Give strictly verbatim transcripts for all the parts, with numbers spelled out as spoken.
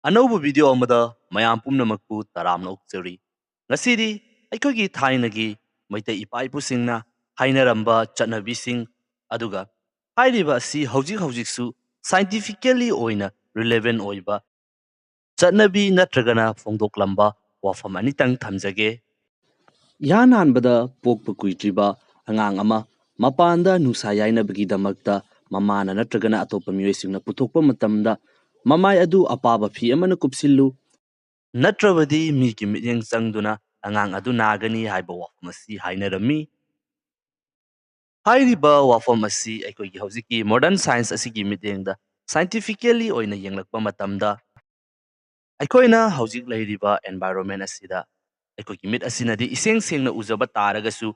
ꯑꯅꯧꯕ ꯚꯤꯗꯤꯑꯣ ꯑꯃꯗ ꯃꯌꯥꯝ ꯄꯨꯝꯅꯃꯛꯄꯨ ꯇꯔꯥꯝꯅ ꯑꯣꯛꯆꯔꯤ꯫ ꯉꯁꯤꯗꯤ ꯑꯩꯈꯣꯏꯒꯤ ꯊꯥꯏꯅꯒꯤ ꯃꯩꯇꯩ ꯏꯄꯥ ꯏꯄꯨꯁꯤꯡꯅ ꯍꯥꯏꯅꯔꯝꯕ ꯆꯠꯅꯕꯤꯁꯤꯡ, ꯑꯗꯨꯒ ꯍꯥꯏꯔꯤꯕ ꯑꯁꯤ ꯍꯧꯖꯤꯛ ꯍꯧꯖꯤꯛꯁꯨ scientifically ꯑꯣꯏꯅ relevant ꯑꯣꯏꯕ ꯆꯠꯅꯕꯤ ꯅꯠꯇ꯭ꯔꯒꯅ ꯐꯣꯡꯗꯣꯛꯂꯝꯕ ꯋꯥꯐꯝ ꯑꯅꯤꯇꯪ ꯊꯝꯖꯒꯦ꯫ ꯏꯍꯥꯟ ꯍꯥꯟꯕꯗ ꯄꯣꯛꯄ ꯀꯨꯏꯗ꯭ꯔꯤꯕ ꯑꯉꯥꯡ ꯑꯃ ꯃꯄꯥꯟꯗ ꯅꯨꯡꯁꯥ ꯌꯥꯏꯅꯕꯒꯤꯗꯃꯛꯇ ꯃꯃꯥꯅ ꯅꯠꯇ꯭ꯔꯒꯅ ꯑꯇꯣꯞꯄ ꯃꯤꯑꯣꯏꯁꯤꯡꯅ ꯄꯨꯊꯣꯛꯄ ꯃꯇꯝꯗ, ꯃꯃꯥꯏ ꯑꯗꯨ ꯑꯄꯥꯕ ꯐꯤ ꯑꯃꯅ ꯀꯨꯞꯁꯤꯜꯂꯨ, ꯅꯠꯇ꯭ꯔꯕꯗꯤ ꯃꯤꯒꯤ ꯃꯤꯠꯌꯦꯡ ꯆꯪꯗꯨꯅ ꯑꯉꯥꯡ ꯑꯗꯨ ꯅꯥꯒꯅꯤ ꯍꯥꯏꯕ ꯋꯥꯐꯝ ꯑꯁꯤ ꯍꯥꯏꯅꯔꯝꯃꯤ꯫ ꯍꯥꯏꯔꯤꯕ ꯋꯥꯐꯝ ꯑꯁꯤ ꯑꯩꯈꯣꯏꯒꯤ ꯍꯧꯖꯤꯛꯀꯤ modern science ꯑꯁꯤꯒꯤ ꯃꯤꯠꯌꯦꯡꯗ scientifically ꯑꯣꯏꯅ ꯌꯦꯡꯂꯛꯄ ꯃꯇꯝꯗ, ꯑꯩꯈꯣꯏꯅ ꯍꯧꯖꯤꯛ ꯂꯩꯔꯤꯕ environment ꯑꯁꯤꯗ ꯑꯩꯈꯣꯏꯒꯤ ꯃꯤꯠ ꯑꯁꯤꯅꯗꯤ ꯏꯁꯦꯡ ꯁꯦꯡꯅ ꯎꯖꯕ ꯇꯥꯔꯒꯁꯨ,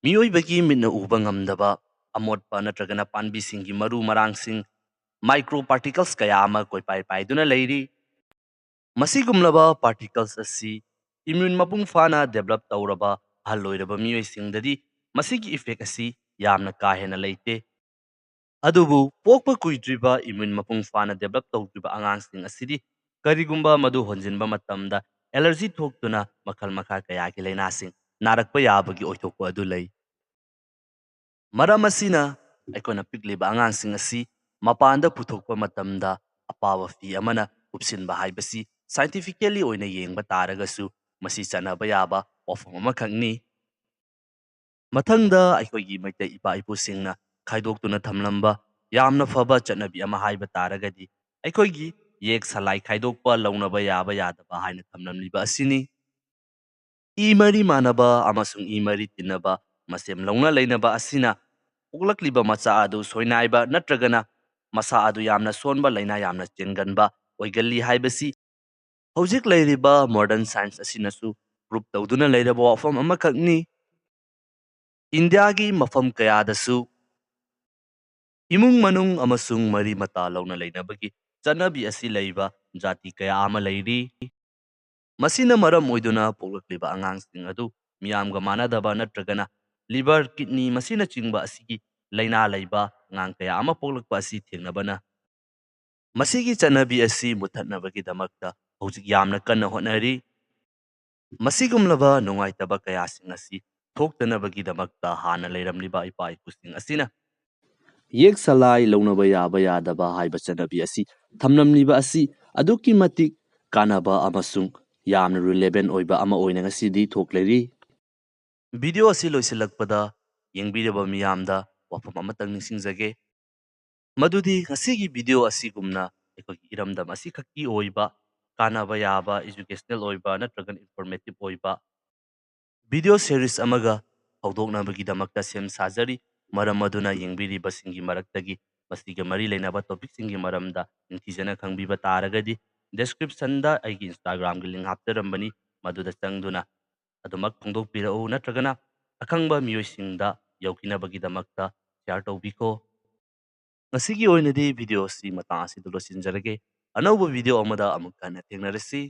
ꯃꯤꯑꯣꯏꯕꯒꯤ ꯃꯤꯠꯅ ꯎꯕ ꯉꯝꯗꯕ ꯑꯃꯣꯠꯄ ꯅꯠꯇ꯭ꯔꯒꯅ ꯄꯥꯝꯕꯤꯁꯤꯡꯒꯤ ꯃꯔꯨ ꯃꯔꯥꯡꯁꯤꯡ, micro particles ꯀꯌꯥ ꯑꯃ ꯀꯣꯏꯄꯥꯏ ꯄꯥꯏꯗꯨꯅ ꯂꯩꯔꯤ꯫ ꯃꯁꯤꯒꯨꯝꯂꯕ particles ꯑꯁꯤ immune ꯃꯄꯨꯡ ꯐꯥꯅ develop ꯇꯧꯔꯕ ꯑꯍꯜ ꯑꯣꯏꯔꯕ ꯃꯤꯑꯣꯏꯁꯤꯡꯗꯗꯤ ꯃꯁꯤꯒꯤ effect ꯑꯁꯤ ꯌꯥꯝꯅ ꯀꯥ ꯍꯦꯟꯅ ꯂꯩꯇꯦ꯫ ꯑꯗꯨꯕꯨ ꯄꯣꯛꯄ ꯀꯨꯏꯗ꯭ꯔꯤꯕ immune ꯃꯄꯨꯡ ꯐꯥꯅ develop ꯇꯧꯗ꯭ꯔꯤꯕ ꯑꯉꯥꯡꯁꯤꯡ ꯑꯁꯤꯗꯤ ꯀꯔꯤꯒꯨꯝꯕ ꯃꯗꯨ ꯍꯣꯟꯖꯤꯟꯕ ꯃꯇꯝꯗ allergy ꯊꯣꯛꯇꯨꯅ ꯃꯈꯜ ꯃꯈꯥ ꯀꯌꯥꯒꯤ ꯂꯥꯏꯅꯥꯁꯤꯡ ꯅꯥꯔꯛꯄ ꯌꯥꯕꯒꯤ ꯑꯣꯏꯊꯣꯛꯄ ꯑꯗꯨ ꯂꯩ꯫ ꯃꯔꯝ ꯑꯁꯤꯅ ꯑꯩꯈꯣꯏꯅ ꯄꯤꯛꯂꯤꯕ ꯑꯉꯥꯡꯁꯤꯡ ꯑꯁꯤ ꯃꯄꯥꯟꯗ ꯄꯨꯊꯣꯛꯄ ꯃꯇꯝꯗ ꯑꯄꯥꯕ ꯐꯤ ꯑꯃꯅ ꯀꯨꯞꯁꯤꯟꯕ ꯍꯥꯏꯕꯁꯤ scientifically ꯑꯣꯏꯅ ꯌꯦꯡꯕ ꯇꯥꯔꯒꯁꯨ ꯃꯁꯤ ꯆꯠꯅꯕ ꯌꯥꯕ ꯋꯥꯐꯝ ꯑꯃꯈꯛꯅꯤ꯫ ꯃꯊꯪꯗ ꯑꯩꯈꯣꯏꯒꯤ ꯃꯩꯇꯩ ꯏꯄꯥ ꯏꯄꯨꯁꯤꯡꯅ ꯈꯥꯏꯗꯣꯛꯇꯨꯅ ꯊꯝꯂꯝꯕ ꯌꯥꯝꯅ ꯐꯕ ꯆꯠꯅꯕꯤ ꯑꯃ ꯍꯥꯏꯕ ꯇꯥꯔꯒꯗꯤ ꯑꯩꯈꯣꯏꯒꯤ ꯌꯦꯛ ꯁꯂꯥꯏ ꯈꯥꯏꯗꯣꯛꯄ ꯂꯧꯅꯕ ꯌꯥꯕ ꯌꯥꯗꯕ ꯍꯥꯏꯅ ꯊꯝꯂꯝꯂꯤꯕ ꯑꯁꯤꯅꯤ꯫ ꯏ ꯃꯔꯤ ꯃꯥꯟꯅꯕ ꯑꯃꯁꯨꯡ ꯏ ꯃꯔꯤ ꯇꯤꯟꯅꯕ ꯃꯁꯦꯝ ꯂꯧꯅ ꯂꯩꯅꯕ ꯑꯁꯤꯅ ꯄꯣꯛꯂꯛꯂꯤꯕ ꯃꯆꯥ ꯑꯗꯨ ꯁꯣꯏꯅꯥꯏꯕ ꯅꯠꯇ꯭ꯔꯒꯅ ꯃꯁꯥ ꯑꯗꯨ ꯌꯥꯝꯅ ꯁꯣꯟꯕ ꯂꯥꯏꯅꯥ ꯌꯥꯝꯅ ꯆꯦꯟꯒꯟꯕ ꯑꯣꯏꯒꯜꯂꯤ ꯍꯥꯏꯕꯁꯤ ꯍꯧꯖꯤꯛ ꯂꯩꯔꯤꯕ modern science ꯑꯁꯤꯅꯁꯨ prove ꯇꯧꯗꯨꯅ ꯂꯩꯔꯕ ꯋꯥꯐꯝ ꯑꯃꯈꯛꯅꯤ꯫ ꯏꯟꯗꯤꯌꯥꯒꯤ ꯃꯐꯝ ꯀꯌꯥꯗꯁꯨ ꯏꯃꯨꯡ ꯃꯅꯨꯡ ꯑꯃꯁꯨꯡ ꯃꯔꯤ ꯃꯇꯥ ꯂꯧꯅ ꯂꯩꯅꯕꯒꯤ ꯆꯠꯅꯕꯤ ꯑꯁꯤ ꯂꯩꯕ ꯖꯥꯇꯤ ꯀꯌꯥ ꯑꯃ ꯂꯩꯔꯤ꯫ ꯃꯁꯤꯅ ꯃꯔꯝ ꯑꯣꯏꯗꯨꯅ ꯄꯣꯛꯂꯛꯂꯤꯕ ꯑꯉꯥꯡꯁꯤꯡ ꯑꯗꯨ ꯃꯤꯌꯥꯝꯒ ꯃꯥꯟꯅꯗꯕ ꯅꯠꯇ꯭ꯔꯒꯅ liver, kidney ꯃꯁꯤꯅꯆꯤꯡꯕ ꯑꯁꯤꯒꯤ ꯂꯥꯏꯅꯥ ꯂꯩꯕ ꯑꯉꯥꯡ ꯀꯌꯥ ꯑꯃ ꯄꯣꯛꯂꯛꯄ ꯑꯁꯤ ꯊꯦꯡꯅꯕꯅ ꯃꯁꯤꯒꯤ ꯆꯠꯅꯕꯤ ꯑꯁꯤ ꯃꯨꯠꯊꯠꯅꯕꯒꯤꯗꯃꯛꯇ ꯍꯧꯖꯤꯛ ꯌꯥꯝꯅ ꯀꯟꯅ ꯍꯣꯠꯅꯔꯤ꯫ ꯃꯁꯤꯒꯨꯝꯂꯕ ꯅꯨꯡꯉꯥꯏꯇꯕ ꯀꯌꯥꯁꯤꯡ ꯑꯁꯤ ꯊꯣꯛꯇꯅꯕꯒꯤꯗꯃꯛꯇ ꯍꯥꯟꯅ ꯂꯩꯔꯝꯂꯤꯕ ꯏꯄꯥ ꯏꯄꯨꯁꯤꯡ ꯑꯁꯤꯅ ꯌꯦꯛ ꯁꯂꯥꯏ ꯂꯧꯅꯕ ꯌꯥꯕ ꯌꯥꯗꯕ ꯍꯥꯏꯕ ꯆꯠꯅꯕꯤ ꯑꯁꯤ ꯊꯝꯂꯝꯂꯤꯕ ꯑꯁꯤ ꯑꯗꯨꯛꯀꯤ ꯃꯇꯤꯛ ꯀꯥꯟꯅꯕ ꯑꯃꯁꯨꯡ ꯌꯥꯝꯅ relevant ꯑꯣꯏꯕ ꯑꯃ ꯑꯣꯏꯅ ꯉꯁꯤꯗꯤ ꯊꯣꯛꯂꯔꯤ꯫ ꯚꯤꯗꯤꯑꯣ ꯑꯁꯤ ꯂꯣꯏꯁꯤꯜꯂꯛꯄꯗ ꯌꯦꯡꯕꯤꯔꯕ ꯃꯤꯌꯥꯝꯗ ꯋꯥꯐꯝ ꯑꯃꯇꯪ ꯅꯤꯡꯁꯤꯡꯖꯒꯦ, ꯃꯗꯨꯗꯤ ꯉꯁꯤꯒꯤ ꯚꯤꯗꯤꯑꯣ ꯑꯁꯤꯒꯨꯝꯅ ꯑꯩꯈꯣꯏꯒꯤ ꯏꯔꯝꯗꯝ ꯑꯁꯤꯈꯛꯀꯤ ꯑꯣꯏꯕ ꯀꯥꯟꯅꯕ ꯌꯥꯕ, educational ꯑꯣꯏꯕ ꯅꯠꯇ꯭ꯔꯒꯅ informative ꯑꯣꯏꯕ ꯚꯤꯗꯤꯑꯣ series ꯑꯃꯒ ꯍꯧꯗꯣꯛꯅꯕꯒꯤꯗꯃꯛꯇ ꯁꯦꯝ ꯁꯥꯖꯔꯤ꯫ ꯃꯔꯝ ꯑꯗꯨꯅ ꯌꯦꯡꯕꯤꯔꯤꯕꯁꯤꯡꯒꯤ ꯃꯔꯛꯇꯒꯤ ꯃꯁꯤꯒ ꯃꯔꯤ ꯂꯩꯅꯕ topicꯁꯤꯡꯒꯤ ꯃꯔꯝꯗ ꯅꯤꯡꯊꯤꯖꯅ ꯈꯪꯕꯤꯕ ꯇꯥꯔꯒꯗꯤ descriptionꯗ ꯑꯩꯒꯤ Instagramꯒꯤ link ꯍꯥꯞꯆꯔꯝꯕꯅꯤ, ꯃꯗꯨꯗ ꯆꯪꯗꯨꯅ ꯑꯗꯨꯃꯛ ꯐꯣꯡꯗꯣꯛꯄꯤꯔꯛꯎ, ꯅꯠꯇ꯭ꯔꯒꯅ ꯑꯈꯪꯕ ꯃꯤꯑꯣꯏꯁꯤꯡꯗ ꯌꯧꯈꯤꯅꯕꯒꯤꯗꯃꯛꯇ share ꯇꯧꯕꯤꯈꯣ꯫ ꯉꯁꯤꯒꯤ ꯑꯣꯏꯅꯗꯤ ꯚꯤꯗꯤꯑꯣ ꯑꯁꯤ ꯃꯇꯥꯡ ꯑꯁꯤꯗ ꯂꯣꯏꯁꯤꯟꯖꯔꯒꯦ꯫ ꯑꯅꯧꯕ ꯚꯤꯗꯤꯑꯣ ꯑꯃꯗ ꯑꯃꯨꯛ ꯍꯟꯅ ꯊꯦꯡꯅꯔꯁꯤ꯫